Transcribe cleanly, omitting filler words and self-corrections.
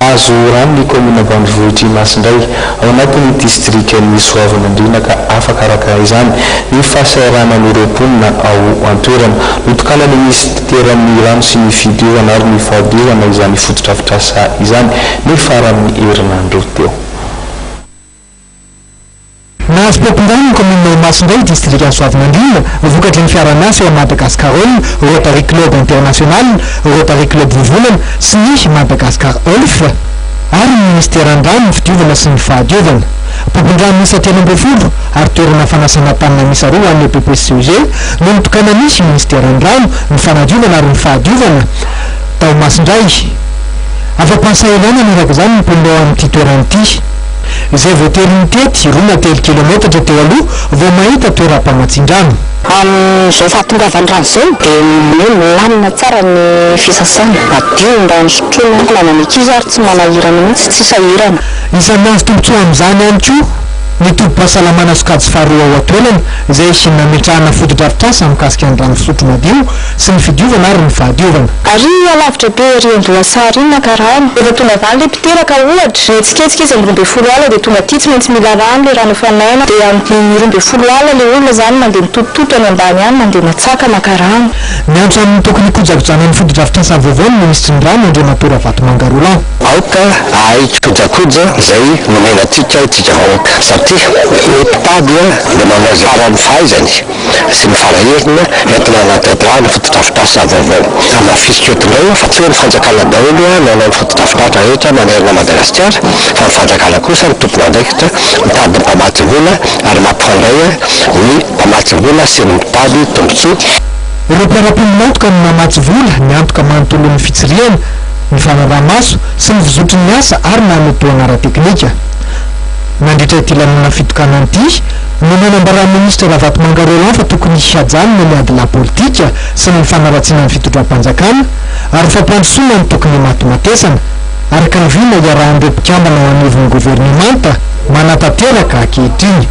Nahazo rano ny kaominina ambanivohitr'i Masindray, ao anatin'ny distrikan'i Soavinandriana ka afaka araka izany ny fahasahiranan'ireo mponina ao an-toerana. Notokanan'ny minisiteran'ny rano sy ny fidiovana ary ny fahadiovana izany fotodrafitrasa izany ny faran'ny herinandro teo. Nahazo paompin-drano ny kaominina Imasindray, distrikan'i Soavinandriana, vokatry ny fiaraha-miasa eo amin'ny Madagascar Oil, Rotary Club International, Rotary Club Vovonana sy ny Madagascar Olf ary ny minisiteran'ny Rano, ny Fidiovana sy ny Fahadiovana. Paompin-drano miisa 13 ary toerana fanasana tanana miisa roa ho an'ny EPPCEG no notokanan'ny minisiteran'ny Rano, ny Fanadiovana ary ny Fahadiovana tao Masindray. Afa-pahasahiranana araka izany ny mponina ao amin'ity toerana ity. Izay voatery nitety roa na telo kilometatra teo aloha vao mahita toeram-pamatsian-drano. Amin'izao fahatongavan'ny rano izao dia hoe milamina tsara ny fisasana, madio ny rano sotroina, na ny ankizy ary tsy manahirana mihitsy, tsy sahirana. Isan'ny nahazo tombontsoa amin'izany ihany koa ny tobim-pahasalamana sokajy faharoa ao an-toerana izay nametrahana fotodrafitrasa mikasika ny rano fisotro madio sy ny fidiovana ary ny fahadiovana. Ary alavitra be ery Amboasary iny naka rano. Rehefa tonga avy any le mpiteraka ohatra, mihetsiketsika izy amin'ny 12 alina dia tonga aty tsy maintsy mila rano le rano hafanaina dia amin'ny 12 alina le olona izany mandeha mitotototo any ambany any mandeha matsaka maka rano. Miantso amin'ny tokony hikojakojana ny fotodrafitrasa vaovao ny minisitry ny rano Andriamatoa Ravatomanga Roland. Aoka hahay hikojakoja izay nomena antsika isika vahoaka satria ny mpitady dia manao izay faran'ny fahaizany. sy ny fara-heriny entina hanatanterahana fotodrafitrasa vaovao. Hamafisiko eto indray fa tsy hoe ny fanjakana daholo no hanao ny fotodrafitrasa rehetra manerana an'i Madagasikara fa ny fanjakana kosa no tompon'andraikitra mitady ny mpamatsy vola ary mampifandray ny mpamatsy vola sy ny mitady tombontsoa. Ireo mpiara-piombon'antoka no namatsy vola, niantoka manontolon'ny fitsirihana, ny fanaraha-maso sy ny fizotry ny asa ary nanome tohana ara-teknika. Nandritra ity lanonana fitokanana ity no nanambaran'ny minisitra Ravatomanga Roland fa tokony hihajanona ny adilahy politika sy ny fanaratsiana ny fitondram-panjakana ary fampandrosoana ny tokony himatimatesana araka ny vina iarahan'ireo mpikambana ao anivon'ny governemanta manatanteraka ankehitriny.